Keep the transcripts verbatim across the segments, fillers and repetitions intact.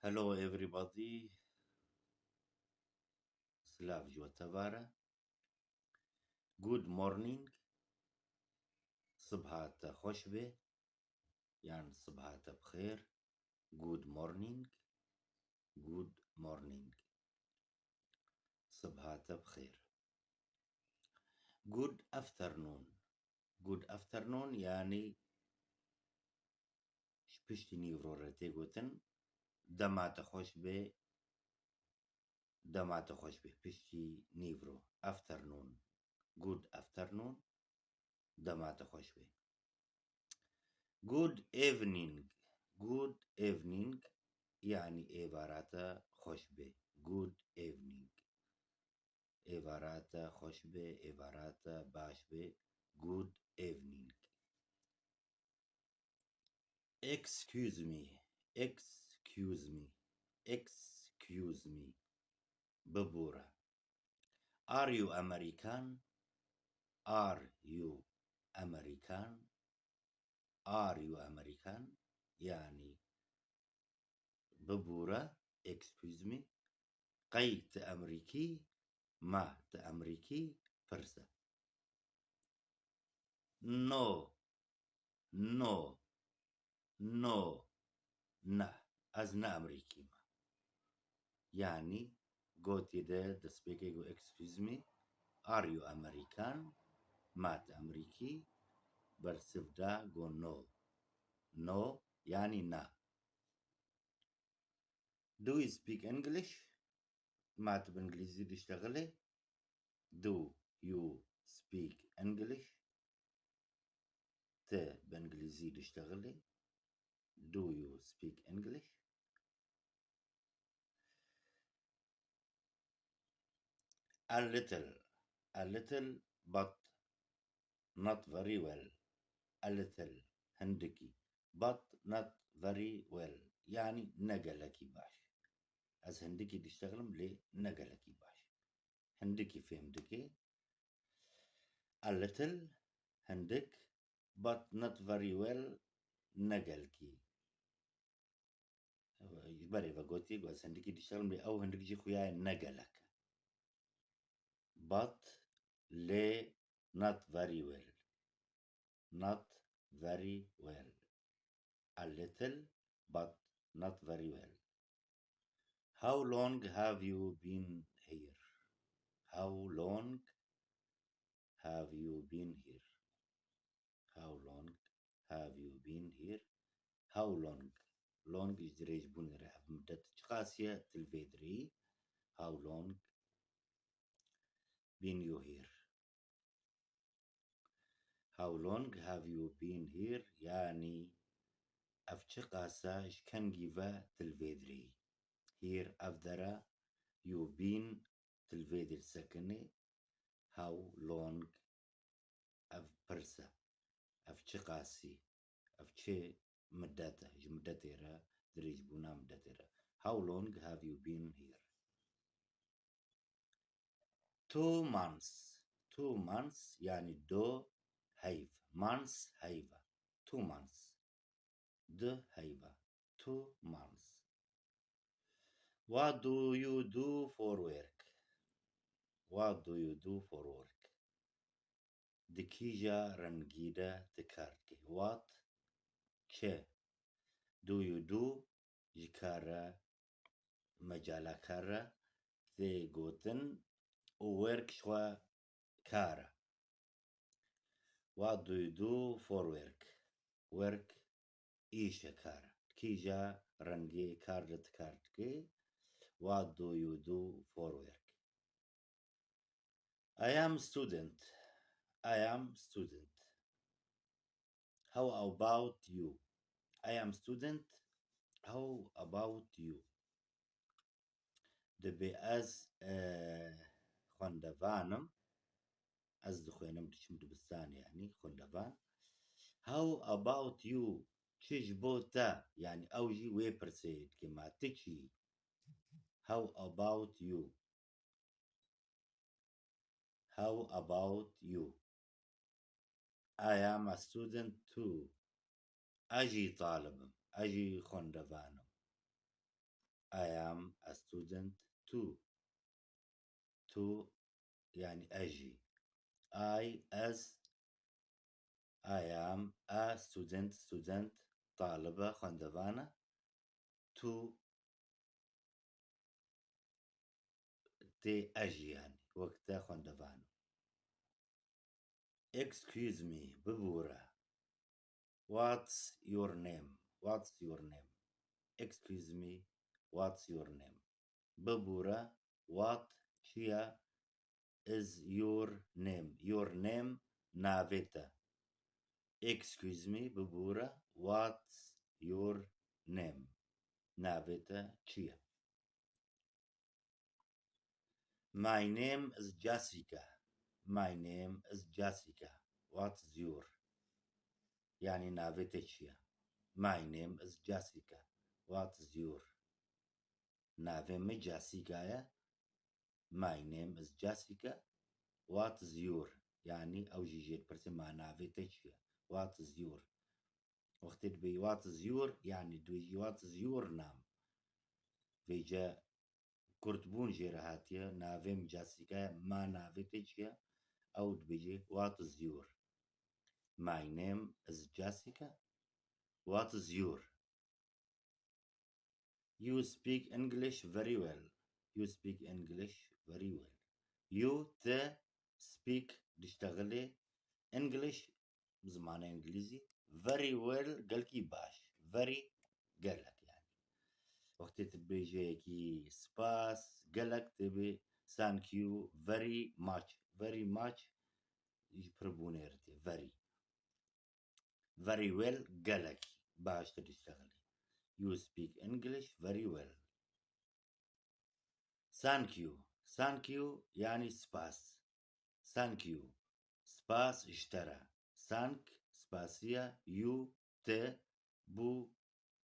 Hello everybody. Silav ji we tevare. Good morning. Sibha te xweş be. Yan sibha te bi xêr. Good morning. Good morning. Sibha te bi xêr. Good afternoon. Good afternoon, yanî ji piştî nîvro re tê gotin, dema te xweş be, dema te xweş be, piştî nîvro, afternoon, good afternoon, dema te xweş be. Good evening, good evening, yanî êvara te xweş be, good evening. Êvara te xweş be, êvara te baş be. Good evening. Excuse me, excuse me, excuse me. Bibûre. Are you American? Are you American? Are you American? Yanî bibûre, excuse me, qey tu Emerîkî, ma tu Emerîkî, pirse. No, no, no, ne, ez ne Emerîkî me. Yanî gotî de destpêkê got, excuse me, are you American? Ma tu Emerîkî? Bersiv da got no. No, yanî na. Do you speak English? Ma tu bi Îngilîzî diştexilê? Do you speak English? Tu bi Îngilîzî diştexilê? Do you speak English? A little, a little, but not very well. A little, hindikî, but not very well. Yanî ne gelekî baş. Ez hindikî diştexilim, lê ne gelekî baş. Hindikî fêm dike. A little, hindik, but not very well, ne gelkî. Ji berê ve gotî, got, ez hindikî diştexilim, lê ew hindik jî xuya ye ne gelek e. But, lê, not very well. Not very well. A little, but not very well. How long have you been here? How long have you been here? How long have you been here? How long? Long ji dirêjbûnê re, ev midet çiqas ye, tu li vê dirêyî. How long been you here? How long have you been here? Yanî ev çiqas e, ji kengî ve tu li vê dirêyî? Here, ev der e, you been, tu li vê dir sekinî. How long, ev pirs e. Ev çiqasî, ev çi midet e, ji midetê re, dirêjbûna midetê re. How long have you been here? Two months. Two months, yanî du heyv. Months, heyv e. Two months. Du heyv e. Two months. What do you do for work? What do you do for work? Di kîja rengî de tu kar dikî? What, çi? Do you do, ji kar re, mecala kar re tê gotin û work ji xwe kar e. What do you do for work? Work, îş e, kar e. Kîja rengê kar de tu kar dikî? What do you do for work? I am student. I am student. How about you? I am student. How about you? Dibê ez, e, xwendevan im. Ez dixwênim, diçim dibistanê, yanî xwendevan. How about you? Çi ji bo te? Yanî ew jî wê pirsê dike, ma tu çi yî? How about you? How about you? I am a student too. Ez jî talib im. Ez jî xwendevan im. I am a student too. Tu, yani ez jî. I, ez, I am a student, student, talib e, xwendevan e. Tu, tê ez jî, yani, wek te xwendevan im. Excuse me, bibûre. What's your name? What's your name? Excuse me, what's your name? Bibûre, what çi ye? Is your name? Your name navê te. Excuse me, bibûre, what's your name? Navê te çi ye? My name is Jessica. My name is Jessica. What is your? Yani navê te çi ye? My name is Jessica. What is your? Navê min Jessica ye. My name is Jessica. What is your? Yani ew jî jê dipirse, ma navê te çi ye? What is your? Wextê dibêjî what is your, yani dibêjî what is your name? Vêce kurtbûn jê re hatiye, navê min Jessica ye, ma navê te çi ye? Ew dibêje what is your? My name is Jessica. What is your? You speak English very well. You speak English very well. You, te, speak, diştexilê, English, zimanê îngilîzî, very well, gelkî baş. Very, gelek yani. Wextê tu bêjê yekî spas, gelek, tê bê thank you very much. Very much ji pirbûnê re tê. Very. Very well, gelekî baş tu diştexilî. You speak English very well. Thank you. Thank you, yani spas. Thank you. Spas ji te re. Thank, spasiye, you, te, bû,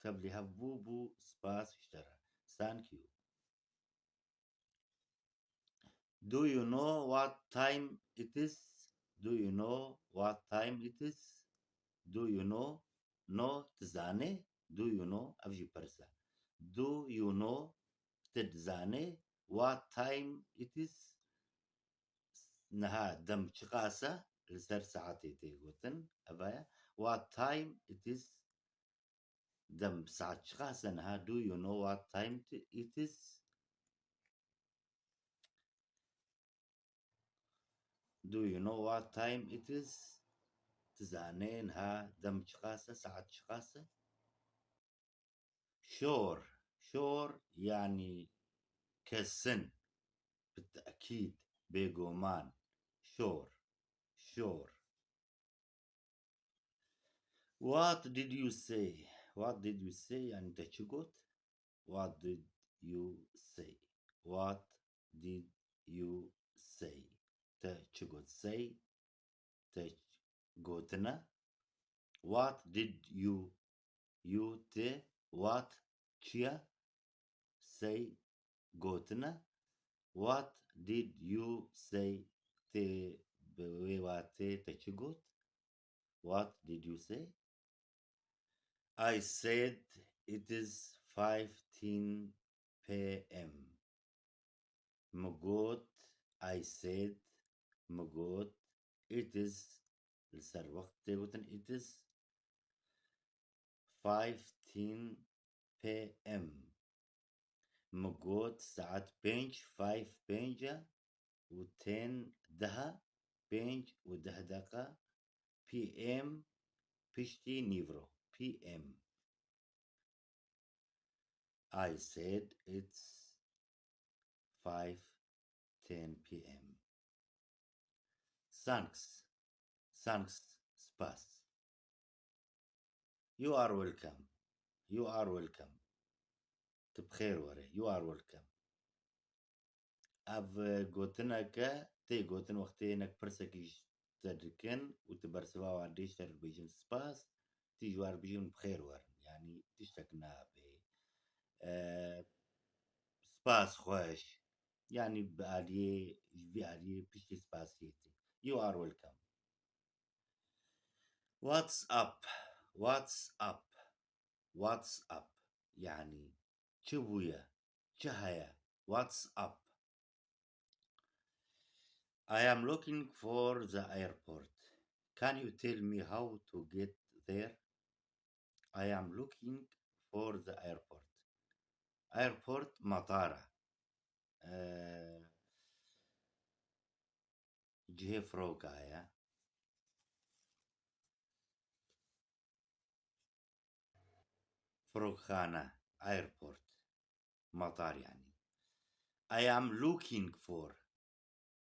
tevlî hev bû, bû, spas ji te re. Thank you. Do you know what time it is? Do you know what time it is? Do you know? No, tu zanî? Do you know? Ev jî pirs e. Do you know? Tu dizanî what time it is? Niha dem çiqas e? Li ser saetê tê gotin. Ev e. What time it is? Dem saet çiqas e niha? Do you know what time it is? Do you know what time it is? Tu zanî niha dem çiqas e, saet çiqas e? Sure, sure yani kesin, bi tekîd, bêguman. Sure, sure. What did you say? What did you say? Yani te çi got? What did you say? What did you say? Te çi got? Say, te gotine. What did you, you, te, what, çi ye? Say, gotine. What did you say? Te bi wê watê te çi got? What did you say? I said it is five ten P M. Min got, I said, min got, it is, li ser wext tê gotin, it is five ten P M. Min got saet pênc, five, pênc e û ten, deh e, pênc û deh deqa, P M, piştî nîvro, P M. I said it's five ten P M. Thanks. Thanks. Spas. You are welcome. You are welcome. Tu bi xêr were. You are welcome. Ev gotineke tê gotin wextê hinek pirsekî ji te dikin û tu bersiva wan dê, ji te re dibêjin spas, tu jî wan dibêjin bi xêr werin. Yanî tiştek nabe. E, spas xweş. Yanî bi aliyê, ji vî aliyê piştî spasiyê tê. You are welcome. What's up? What's up? What's up? Yanî çi bûye? Çi heye? What's up? I am looking for the airport. Can you tell me how to get there? I am looking for the airport. Airport, matara. Ee, cihê firoka ye. Firokxane, airport. Matar yani. I am looking for.